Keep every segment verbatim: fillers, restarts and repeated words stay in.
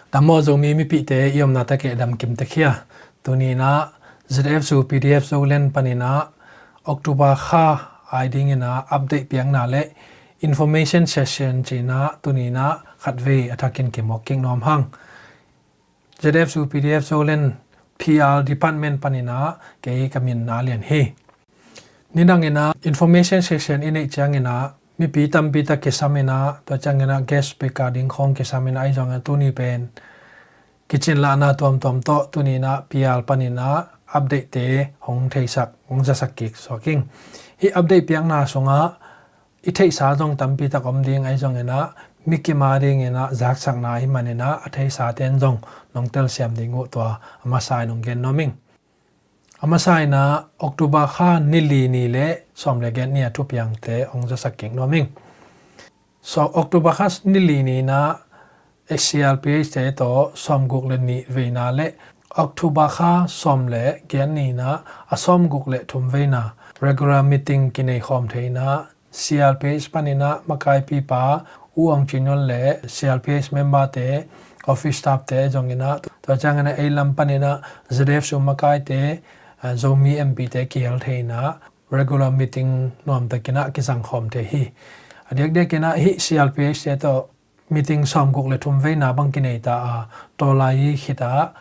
Dam maw Zomi mipihte, i omna tak ah dam kim tek hia? Tuni in ah Z F Zu P D F Zoland panin ah October kha ai dingin ah update piakna le information session ci-in ah tuni in ah khatvei a thakin kimawk kik nuam hang. Z F Zu P D F Zoland P R department panin ah kei ka min Na Lian hi. Nidangin ah information session i neih ciangin ah mipi tampi tak kisam in ah, tua ciangin ah guest speaker ding khawng kisam in ah, ahi zongin ah tuni pen kicinlahna tuamtuam tawh tuni in ah P R panin ah update te hong theisak, hong zasak kik suak ing. Hih update piakna sungah i theihsa zong tampi tak om ding, ahi zongin ah mi kim a dingin ah zaksakna ahih manin ah a theisate in zong nong telsiam ding uh, tua a masa in hong gen nuam ing. A masa in ah October kha ni li ni le sawm le giat ni a thupiangte hong zasak kik nuam ing. So October kha ni li ni in ah C R P H te tawh sawmguk le nih veina le October kha sawm le giat ni in ah a sawmguk le thum veina regular meeting kinei khawm thei in ah, C R P H panin ah makaipipa U Aung Cin Nol le C R P H member te, office staff te zongin ah, tua ciangin ah ei lam panin ah Z F Zu makaite, ah, Zomi M P te kihel thei in ah regular meeting nuamtakin ah kizang khawm thei hi. A diakdiakin ah hih C R P H te tawh meeting sawmguk le thum veina bang kinei ta a, tua lai khit ah,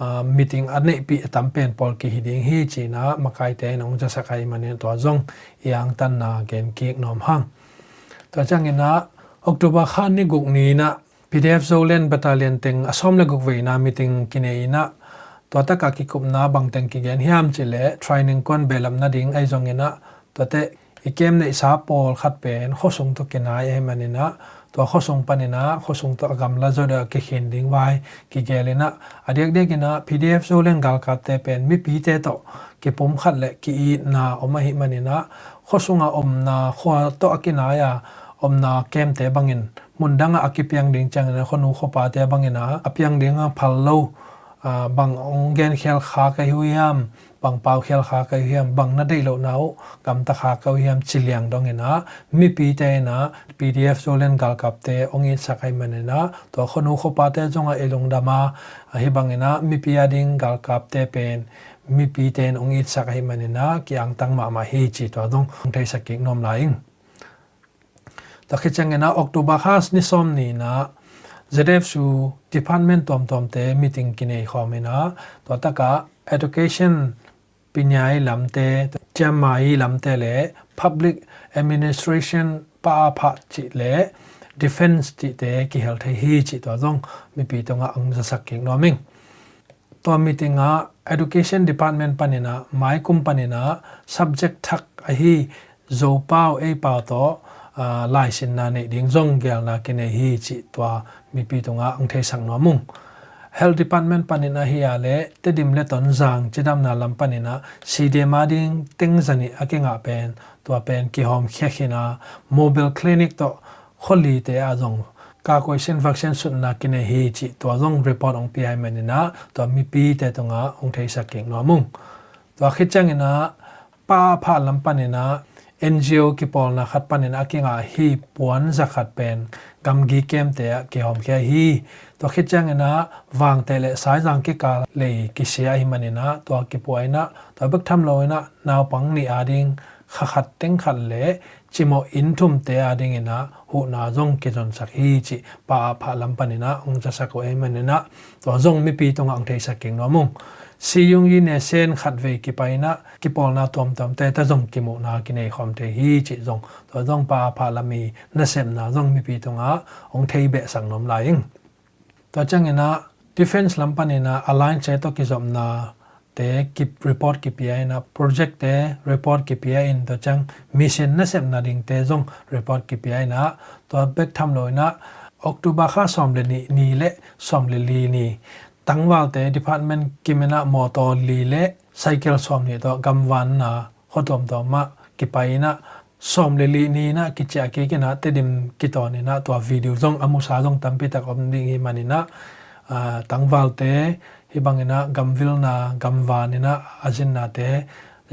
ah, meeting a neihpih a tam pen pawl kihi ding hi ci-in ah makaite in hong zasak ahih manin tua zong i angtanna gen kik nuam hang. Tua ciangin ah October kha ni guk ni in ah P D F Zoland battalion teng a sawm le guk veina meeting kinei in ah, tua tak ah kikupna bang teng kigen hiam cih leh training kuan behlap nading, ahi zongin ah tuate i camp neihsa pawlkhat pen khuasung tawh kinai ahih manin ah, tua khuasung panin ah khuasung tawh a gamla zawh deuh a kikhin ding vai kigel in ah, a diakdiakin ah P D F Zoland galkapte pen mipite tawh kipumkhat le ki-itna om ahih manin ah, khuasung a omna khua tawh a kinai a omna camp te bangin, mundang ah a kipiang ding ciangin ah khuanu khuapate bangin ah a piang ding a phal lo, ah, bang hong genkhial kha ka hi uh hiam, bang paukhial kha ka hi uh hiam, bang na deih lohna uh gamta kha ka uh hiam ci liang dongin ah mipite in ah P D F Zoland galkapte hong itsak ahih manin ah, tua khuanu khuapate zong ah i lungdam a, ahi bangin ah mipi a ding galkapte pen mipite in hong itsak ahih manin ah ki-angtang mahmah hi ci, tua zong hong theisak kik nuam lai ing. Tua khit ciangin ah October kha ni sawm ni in ah Z F Zu department tuamtuamte meeting kinei khawm in ah, tua tak ah education, pinyai lamte, ciammai lamte le public administration, pa a pha cih le defense cihte kihel thei hi cih tua zong mipi tungah hong zasak kik nuam ing. Tua meeting ah education department panin ah maikum panin ah subject thak ahi Zopau, Eipau tawh, ah, laisinna neih ding zong gelna kinei hi cih tua mipi tungah hong theisak nuam ung. Health department panin ahi a le Tedim le Tonzang cidamna lam panin ah C D M a ding teng zanih a kingah pen, tua pen kihawmkhia khin a, mobile clinic tawh khualite ah zong kakoisin vaksin sutna kinei hi cih tua zong report hong pia ahih manin ah, tua mipite tungah hong theisak kik nuam ung. Tua khit ciangin ah pa a pha lam panin ah N G O kipawlna khat panin a kingah hi puan zakhat pen gamgi camp te ah kihawmkhia hi. Tua khit ciangin ah Vangteh le Saizang kikal lei kisia ahih manin ah, tua kipua in ah, tua bek tham lo in ah naupang nih a ding kha khat teng khat le cimawh inn thumte a dingin ah huhna zong kizonsak hi cih pa a pha lam panin ah hong zasak uh ahih manin ah, tua zong mipi tungah hong theisak kik nuam ung. Siyung Yi Ne Sen khatvei kipai in ah kipawlna tuamtuamte ta zong kimuhna kinei khawm thei hi cih zong, tua zong pa a pha lam i nasepna zong mipi tungah hong thei behsak nuam lai ing. Tua ciangin ah defense lam panin ah alliance tawh kizopna te ki report kipia in ah, project te report kipia in, tua ciang mission nasepna dingte zong report kipia in ah, tua bek tham lo in ah October kha sawm le nih ni le sawm le li ni tangvalte department kim in ah mawtaw li le cycle sawm nih tawh gamvanna khua tuamtuam ah kipai in ah, sawm le li ni in ah kiciah kik in ah Tedim kitawn in ah, tua video zong a musa zong tampi tak om ding hi manin ah, ah, tangvalte hih bangin ah gamvilna gamvan in ah a zinnate,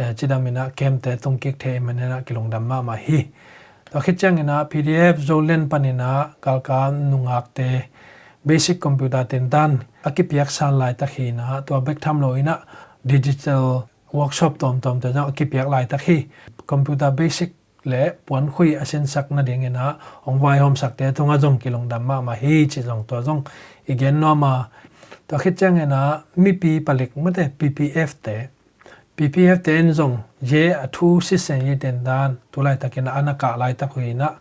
eh, cidam in ah camp te tung kik thei manin ah kilungdam mahmah hi. Tua khit ciangin ah P D F Zoland panin ah galkap nungakte basic computer tentan a kipiaksan laitak hi in ah, tua bek tham lo in ah digital workshop tuamtuamte zong a kipiak laitak hi. Computer basic le puankhui a sinsak nadingin ah hong vaihawmsakte tungah zong kilungdam mahmah hi cih zong tua zong i gen nuam a, tua khit ciangin ah mipi palik mate P P F te, P P F te in zong ye a thu sisen ye tentan tu laitakin ah a na kah laitak uh in ah,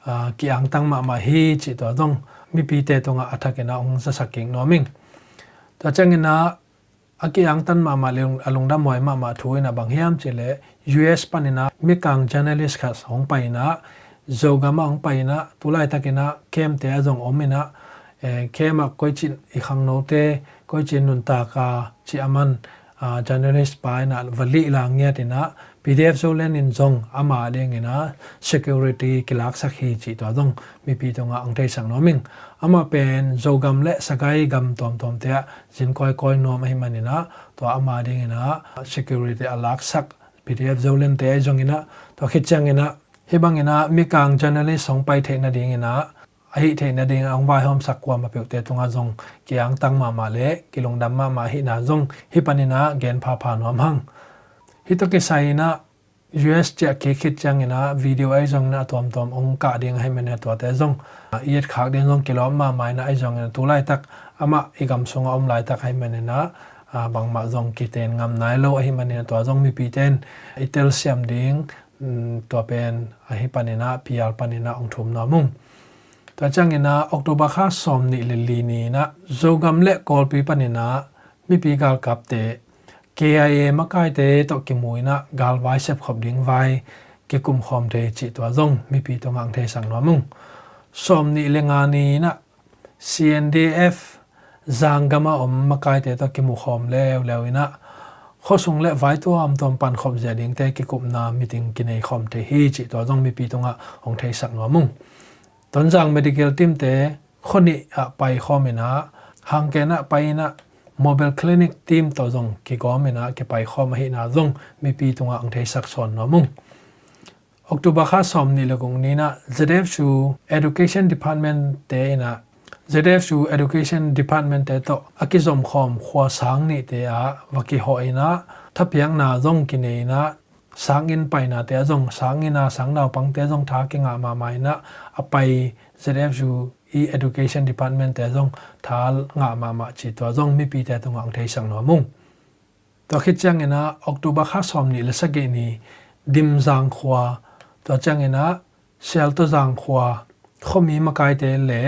aa, ki-angtang mahmah hi cih tua zong mipite tungah a thakin ah hong zasak kik nuam ing. Tua ciangin ah a ki-angtan mahmah le a lungdamhuai mahmah thu in ah bang hiam cih leh U S panin ah Mikang journalist khat hong pai in ah, Zogam ah hong pai in ah tu laitakin ah camp te ah zong om in ah, eh, camp ah koici in i khangnote, koici in nuntak a ci a man, aa, journalist pa in ah va lihla ngiat in ah P D F Zoland in zong ama dingin ah security kilaksak hi cih tua zong mipi tungah hong theisak nuam ing. Amah pen Zogam le Sagaing gam tuamtuamte ah zin kawikawi nuam ahih manin ah tua ama dingin ah security a laksak P D F Zoland te ahi zongin ah, tua khit ciangin ah hih bangin ah Mikang journalist hong pai theih nadingin ah, ahih theih nading a hong vaihawmsak kuamah peuhte tungah zong ki-angtang mahmah le kilungdam mahmah ahihna zong hih panin ah gen phapha nuam hang. Hih tawh kisai in ah U S ciah kik khit ciangin ah video ahi zongin ah a tuamtuam hong kah ding ahih manin ah tuate zong, ah, i etkhak ding zong kilawm mahmah in ah ahi zongin ah tu laitak amah i gam sungah om laitak ahih manin ah, ah, bangmah zong kiten ngam nai lo ahih manin ah tua zong mipite in i telsiam ding, um, tua pen ahih panin ah P R panin ah hong thum nuam ung. Tua ciangin ah October kha sawm nih le li ni in ah Zogam le Kawlpi panin ah mipi galkapte K I A makaite tawh kimu in ah galvai sepkhop ding vai kikum khawm thei cih tua zong mipi tungah hong theisak nuam ung. Sawm nih le nga ni in ah C N D F Zanggam a om makaite tawh kimu khawm leuleu in ah khuasung le vai tuamtuam pankhop zia dingte kikupna meeting kinei khawm thei hi cih tua zong mipi tungah hong theisak nuam ung. Tonzang medical team te khua nih ah pai khawm in ah, Hangken ah pai in ah, mobile clinic team tawh zong kigawm in ah kipai khawm ahihna zong mipi tungah hong theisak sawn nuam ung. October kha sawm nih le guk ni in ah Z F U Education Department te in ah, Z F U Education Department te tawh a kizom khawm khua sang nihte ah va kihawh in ah thapiakna zong kinei in ah, sanginn painate ah zong sanginn a sang naupangte zong tha kingah mahmah in ah a pai Z F U i Education Department te zong tha ngah mahmah cih tua zong mipite tungah hong theisak nuam ung. Tua khit ciangin ah October kha sawm nih le sagih ni Dimzang khua, tua ciangin ah Sialtozang khua khuami makaite le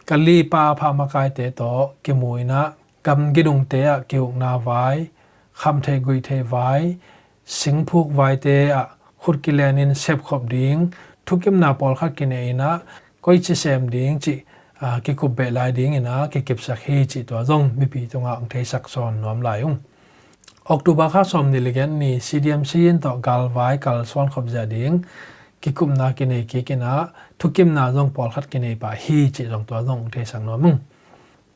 Kali pa pha makaite tawh kimu in ah gam gidungte ah kiukna vai, khamtheih guihtheih vai, singphuk vaite ah khut kilen in sepkhop ding, thukimna pawlkhat kinei in ah koici sem ding cih, aa, kikup beh lai dingin ah kikipsak hi cih tua zong mipi tungah hong theisak sawn nuam lai ung. October kha sawm nih le giat ni C D M C in tawh galvai kalsuan khop zia ding kikupna kinei kik in ah thukimna zong pawlkhat kinei pah hi cih zong tua zong hong theisak nuam ung.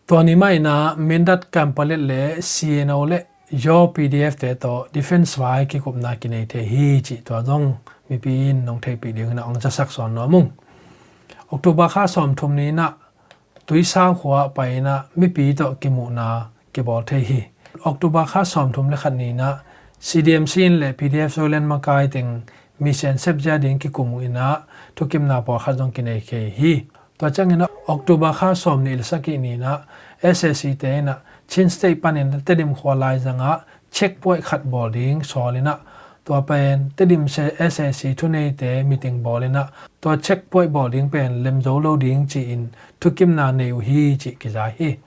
Tua ni mah in ah Mindat Kanpalet le C N O le Yaw P D F te tawh defense vai kikupna kinei thei hi cih tua zong mipi in hong theihpih dingin ah hong zasak sawn nuam ung. October kha sawm thum ni in ah Tuisau khua ah pai in ah mipi tawh kimuhna kibawl thei hi. October kha sawm thum le khat ni in ah C D M C in le P D F Zoland makai teng mission sep zia ding kikum in ah thukimna pawlkhat zong kinei thei hi. Tua ciangin ah October kha sawm nih le sagih ni in ah S A C te in ah Chin State panin Tedim khua laizang ah checkpoint khat bawl ding sawl in ah, tua pen Tedim S A C thuneite meeting bawl in ah tua checkpoint bawl ding pen lem zo lo ding ci-in thukimna nei uh hi cih kiza hi.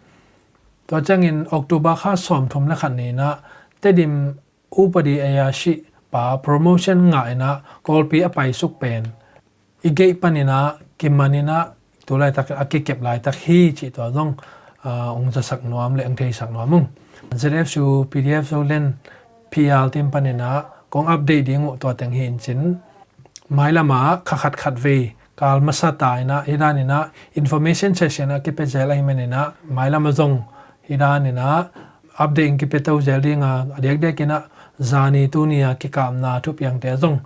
Tua ciangin October kha sawm thum le khat ni in ah Tedim Upadi Ayyarshi pa promotion ngah in ah Kawlpi a paisuk pen i gate panin ah kiman in ah tu laitak a kikep laitak hi cih tua zong, aa, hong zasak nuam le hong theisak nuam ung. Z F U P D F Zoland P R team panin ah kong update ding uh tua teng hi in cin, mailam ah kha khat khat vei kal masa ta in ah hih dan in ah information session a kipia zel ahih manin ah mailam ah zong hih dan in ah update in kipia to zel ding a, a diakdiak in ah zani tuni a kikapna thupiangte zong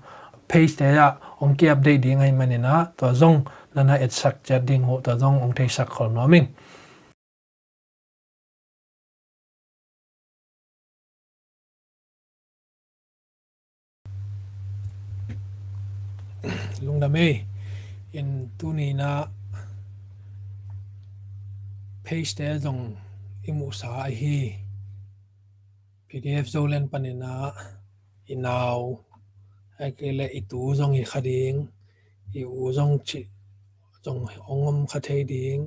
page te ah hong ki-update ding ahih manin ah tua zong na na etsak ciat ding uh, tua zong hong theisak khol nuam ing. Lungdam ei. In tuni in ah page te zong i muhsa ahi PDF Zoland panin ah i nau, ahih kei leh i tu zong hi kha ding, i u zong cih zong hong om kha thei ding,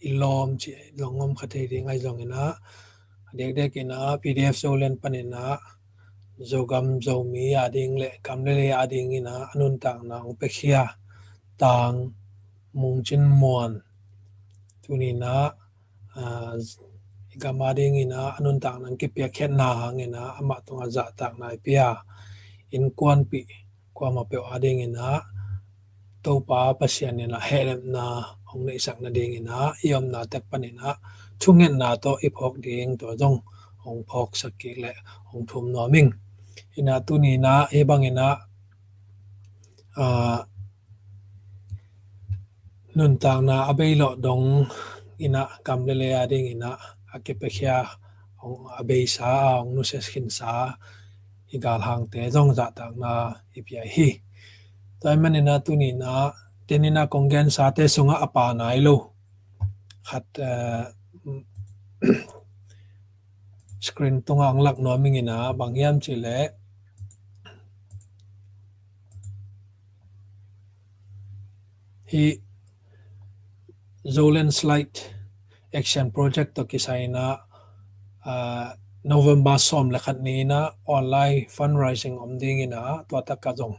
i lawm cih zong om kha thei ding ahi zongin ah, a diakdiakin ah PDF Zoland panin ah Zogam Zomi a ding le gam le lei a dingin ah a nuntakna hong piakhia Tang Mung Cin Muan tuni in ah, aa, i gam a dingin ah a nuntakna hong kipiakkhiatna hangin ah amah tungah zahtakna i pia. Innkuanpih kuamah peuh a dingin ah Topa Pasian in ah hehlemna hong neihsak nadingin ah i omna tek panin ah thungetna tawh i phawk ding tua zong hong phawksak kik le hong thum nuam ing. In ah tuni in ah hih bangin ah, aa, nuntakna a beilawh dongin ah gam le lei a dingin ah a kipiakhia, hong a beisa a hong nusia khinsa i galhangte zong zahtakna i pia hi. Tua ahih manin ah tuni in ah tenin ah kong gensate sungah a pa nai lo khat, aa, screen tungah hong lak nuam ing in ah, bang hiam cih leh hih Zoland Slide Action Project tawh kisai in ah, aa, November sawm le khat ni in ah online fundraising om dingin ah, tua takah zong,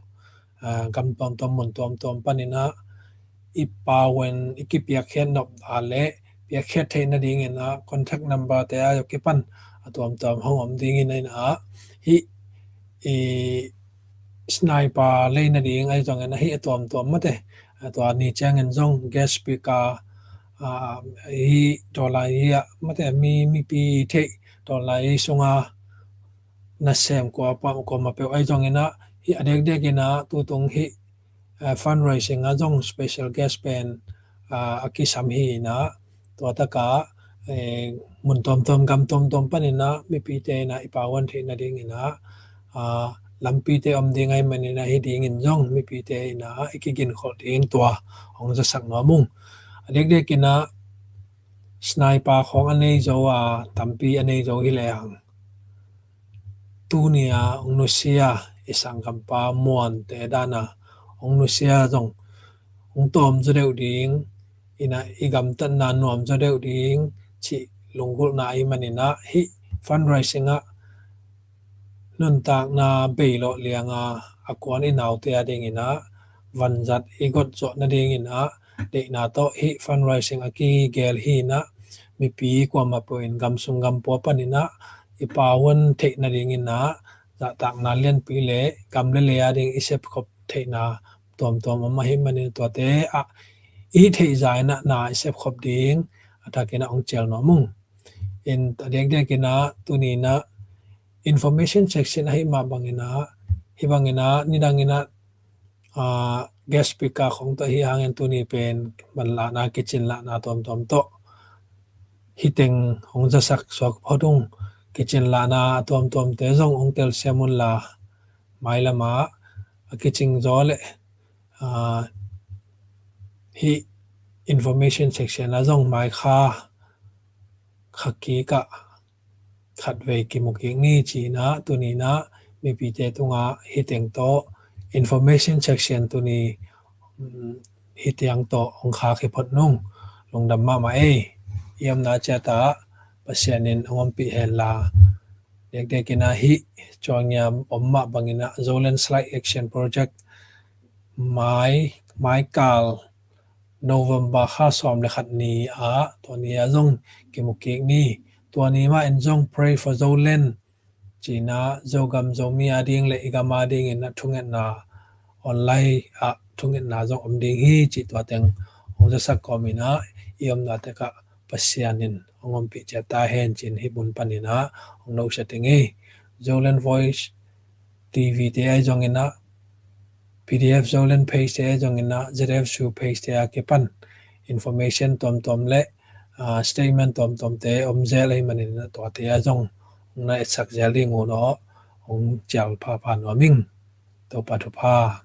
aa, gam tuamtuam mun tuamtuam panin ah i pau in i kipiakkhiat nop a le piakkhiat theih nadingin ah contact number te a kipan a tuamtuam hong om dingin ah, hih i sniper lei nading ahi zongin ah hih a tuamtuam mate, a tua ni ciangin zong guest speaker, aa, hih tawlai hi ah mate mi, mipi theih tawlai sunga nasem kuamah peuh ahi zongin ah hih a diakdiakin ah tutung hih, aa, fundraising ah zong special guest pen, aa, a kisam hi in ah tua takah, ee, mun tuamtuam gam tuamtuam panin ah mipite in ah i pau in theih nadingin ah, aa, lampite om ding ahih manin ah hih dingin zong mipite in ah i kiginkholh ding tua hong zasak nuam ung. A diakdiakin ah sniper khawng a nei zo a, tampi a nei zo hi lehang tuni a hong nusia i sanggampa Muante dan a hong nusia zong hong tawm zaw deuh ding, in ah i gamtatna nuam zaw deuh ding cih lunggulhna ahih manin ah hih fundraising ah nuntakna beilawh liang a a kuan i naute a dingin ah vanzat i got zawh nadingin ah deihna tawh hih fundraising a kigel hi in ah mipi kuamah peuh in gam sung gam pua panin ah i pau in theih nadingin ah zahtakna lianpi le gam le lei a ding i sepkhop theihna tuamtuam om ahih manin tuate ah i theih zah in ah na i sepkhop ding a thakin ah hong cial nuam ung. In a diakdiakin ah tuni in ah information section ahih mah bangin ah hih bangin ah nidangin ah, aa, guest speaker khawng tawh ahih hangin tuni pen manlahna kicinlahna tuamtuam tawh hih teng hong zasak suak phot ung. Kicinlahna tuamtuamte zong hong telsiam unla mailam ah a kicing zaw le, aa, hih information section ah zong mai kha kha kik ah khatvei kimu kik ni ci in ah tuni in ah mipite tungah hih teng tawh information section tuni, um, hih teng tawh hong khak hi phot ung. Lungdam mahmah ei. I omna ciat ah Pasian in hong ompih hen la. Diakdiakin ah hih Cawlngiam om mah bangin ah Zoland Slide Action Project mai, mai kal November kha sawm le khat ni ah tua ni ah zong kimu kik ni. Tua ni mah in zong Pray for Zoland ci in ah Zogam Zomi a ding le i gam a dingin ah thungetna online ah thungetna zong om ding hi cih tua teng hong zasak kawmin ah i omna tek ah Pasian in hong ompih ciat ta hen ci in hih mun panin ah hong nosia teng hi. Zoland Voice TV te ahi zongin ah PDF Zoland page te ahi zongin ah ZFSU page te a kipan information tuamtuam le, aa, statement tuamtuamte om zel ahih manin ah tuate ah zong hong na etsak zel ding un aw, hong cial phapha nuam ing. Topa thupha.